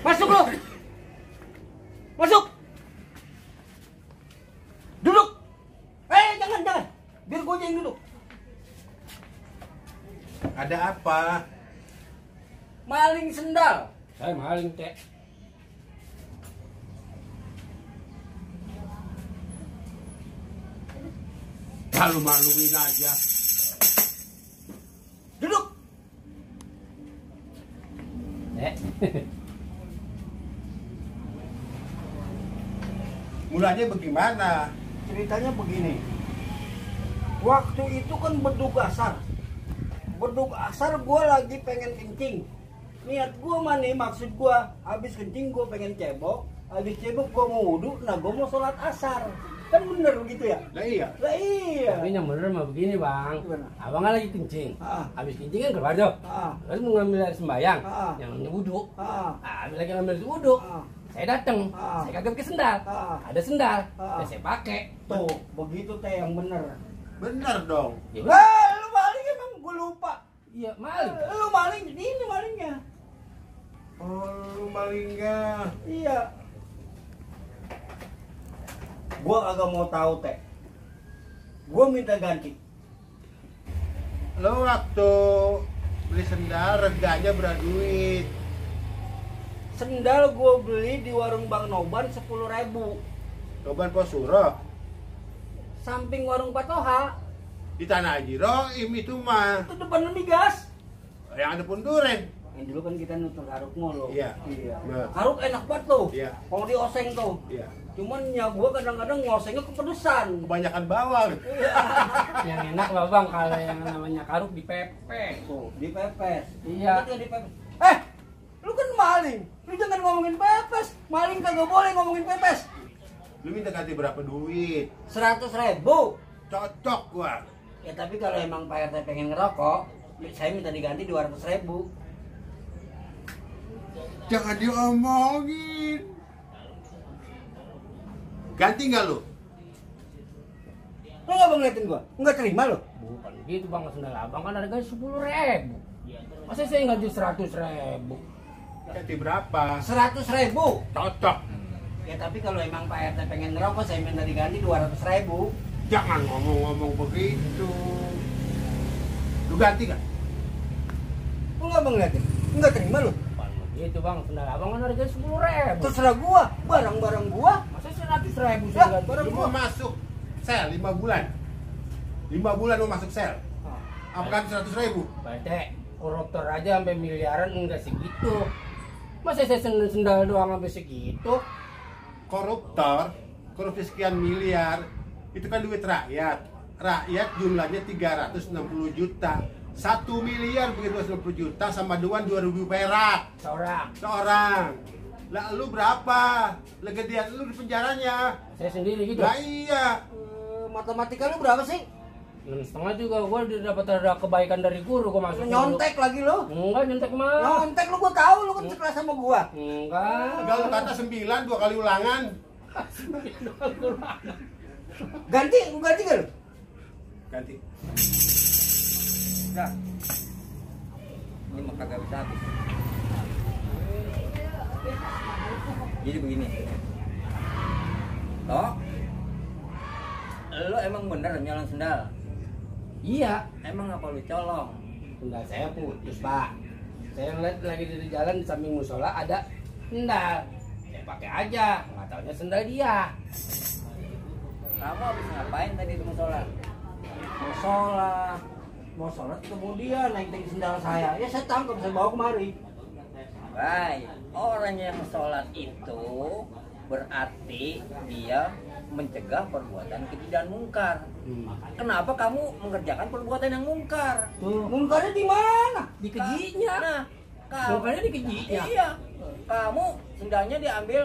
Masuk lu. Masuk. Duduk. Jangan. Biar gue aja yang duduk. Ada apa? Maling sendal. Saya maling, Teh. Malu-maluin aja. Duduk. Mulanya bagaimana? Ceritanya begini. Waktu itu kan beduk asar. Beduk asar gue lagi pengen kencing. Niat gue mana, maksud gue habis kencing gue pengen cebok. Habis cebok gue mau wudhu, nah gue mau sholat asar. Kan bener begitu ya? Lah iya. Lah iya. Tapi yang bener mah begini, Bang. Gimana? Abang kan lagi kencing. Habis kencing kan keluar tuh. Ah. Terus mau ngambil air sembayang. Yang namanya wudhu. Habis lagi ngambil wudhu. Saya datang. Saya kagak pakai sendal. Ada sendal. Ya saya pakai. Tuh, begitu teh yang bener. Bener dong. Ya, Lu maling emang gue lupa. iya, maling. Lu maling, ini malingnya. Oh, lu malingnya. Iya. Gua agak mau tahu teh. Gua minta ganti. Lo waktu beli sendal reganya berapa duit? Sendal gua beli di warung Bang Noban 10.000. Coban Posuro Samping warung Patoha. di Tanah Haji Roim itu mah. Itu depan migas. Yang ada pun duren. Yang dulu kan kita nutur haruk mulu. Iya. Nah. Haruk enak banget tuh. Iya. Kalau dioseng tuh. Iya. Cuman ya gua kadang-kadang ngosengnya kepedesan. Kebanyakan bawang. Yang enak lah, Bang, kalau yang namanya karuk dipepes. Tuh, dipepes. Iya. Betul, dipepes. Lu kan maling. Lu jangan ngomongin pepes. Maling kagak boleh ngomongin pepes. Lu minta ganti berapa duit? 100.000. Cocok gua. Ya tapi kalau emang Pak RT pengen ngerokok, saya minta diganti 200.000. Jangan diomongin. Ganti nggak lu? Lu nggak mau ngeliatin gua? Nggak terima lo? Bukan gitu, Bang, sendal abang kan harganya 10.000. Masa saya ganti 100.000? Ganti berapa? 100.000. Cocok. Ya tapi kalau emang Pak RT pengen ngerokok, saya minta diganti 200.000. Jangan ngomong-ngomong begitu. Lu ganti nggak? Lu nggak mau ngeliatin? Nggak terima lo? Bukan begitu, Bang, sendal abang kan harganya 10.000. Terserah gua, barang-barang gua. Masa 100.000 Ya, saya ganti? barang Lu mau masuk sel 5 bulan. 5 bulan lu masuk sel. Apakah 100.000? Bete, koruptor aja sampai miliaran enggak segitu. Masa saya sendal doang sampai segitu? Koruptor, korupsi sekian miliar, itu kan duit rakyat. Rakyat jumlahnya 360 juta. 1 miliar begitu 260 juta sama dengan 2.000 perak seorang. Lah lu berapa? Legedian lu di penjaranya. Saya sendiri gitu. Lah iya. Matematika lu berapa sih? 6,5 juga gua dapat ada kebaikan dari guru gua masuk. Nyontek lagi lo? Enggak nyontek mah. Nyontek lu, gua tahu lu kan sekelas sama gua. Enggak. Enggak, lu kata 9 2 kali ulangan. Ganti gak lu? Ganti. Udah. Ini mah kagak bisa habis. Jadi begini. Toh, lo emang bener nyolong sendal? Iya, Emang apa lu colong? sendal saya putus, Pak. Saya ngeliat lagi di jalan di samping musola ada sendal. Saya pakai aja, nggak taunya sendal dia. Kamu habis ngapain tadi di musola? Mau sholat kemudian naik sendal saya. Ya saya tangkap, saya bawa kemari. Baik, orang yang sholat itu berarti dia mencegah perbuatan keji dan mungkar. Kenapa kamu mengerjakan perbuatan yang mungkar? Mungkarnya di mana? Di kejinya. Nah, kamu Mungkarnya di kejinya. Iya. Kamu sendalnya diambil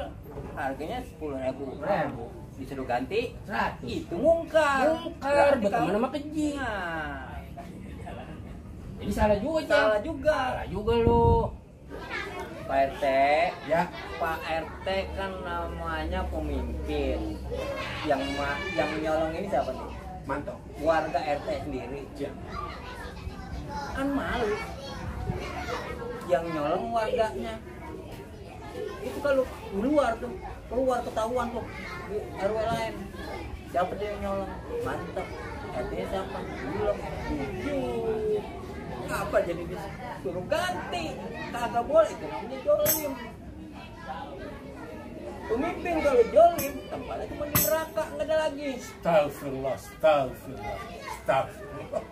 harganya 10.000. Disuruh ganti 100. itu mungkar. Mungkar, Berarti berteman kamu- sama keji. Nah, Jadi salah juga, Cek. salah juga. Salah juga lu. Pak RT, Ya. Pak RT kan namanya pemimpin. Yang nyolong ini siapa nih? Mantap. Warga RT sendiri. Ya. Kan malu. Yang nyolong warganya. itu kalau keluar tuh, keluar ketahuan tuh di RW lain. Siapa dia yang nyolong? Mantap. RT-nya siapa? Belum. Apa jadi disuruh ganti? Kagak boleh, itu namanya jolim. Pemimpin kalau jolim, tempatnya cuma di neraka, nggak ada lagi. Astagfirullah, astagfirullah, astagfirullah.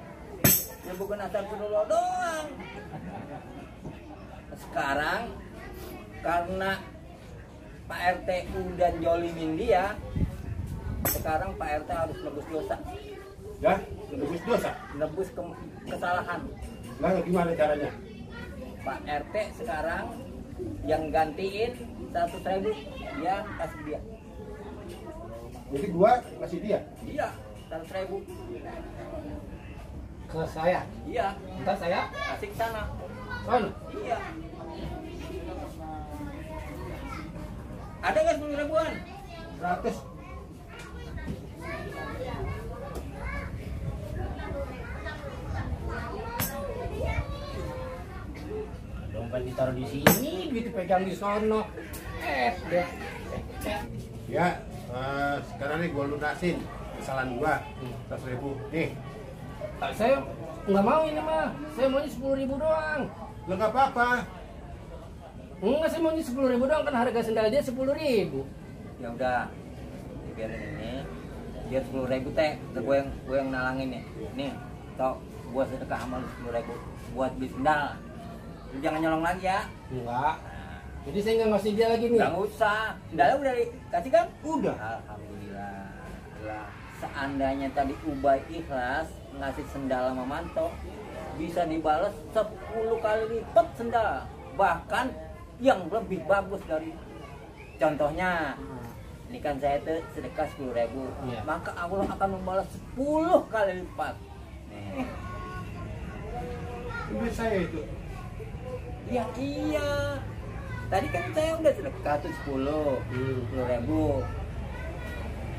Ya bukan astagfirullah doang. Sekarang karena Pak RT udah jolimin dia, sekarang Pak RT harus nebus dosa. Ya, nebus dosa. Nebus kesalahan. Lalu gimana caranya? Pak RT sekarang yang gantiin 100.000 dia kasih dia. Jadi gua kasih dia. Iya, 100.000. Ke saya. Iya, Ntar saya kasih ke sana. Son. Iya. Ada nggak 10.000-an? 100. Dompet ditaruh di sini, duit pegang di sono. Deh. Ya, sekarang nih gua lunasin kesalahan gua. 100.000. Nih, Saya nggak mau ini mah. Saya maunya 10.000 doang. lo nggak apa-apa. Enggak, saya maunya 10.000 doang, kan harga sendal dia 10.000. Ya udah, biarin ini. Biar 10.000 teh, gue yang nalangin nih. Nih, tok, gua sedekah sama lu 10.000 buat beli sendal. Lu jangan nyolong lagi ya. Enggak. Jadi saya nggak ngasih dia lagi nih. Nggak usah. Sendalnya udah dikasih kan? Udah. Alhamdulillah. Lah, seandainya tadi Ubay ikhlas ngasih sendal sama Manto, bisa dibalas 10 kali lipat sendal. Bahkan yang lebih bagus dari contohnya. Ini kan saya tuh sedekah 10.000, Iya. maka Allah akan membalas 10 kali lipat. Nih. Duit saya itu. Ya iya. Tadi kan saya udah sedekah tuh 10.000.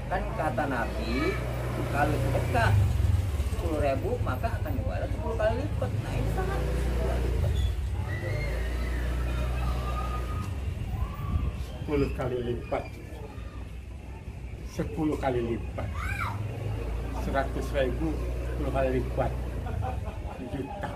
Kan kata Nabi, kalau sedekah 10.000 maka akan dibalas 10 kali lipat. Nah ini sangat 10 kali lipat. 10 kali lipat. 100.000, 10 kali lipat. 1 juta.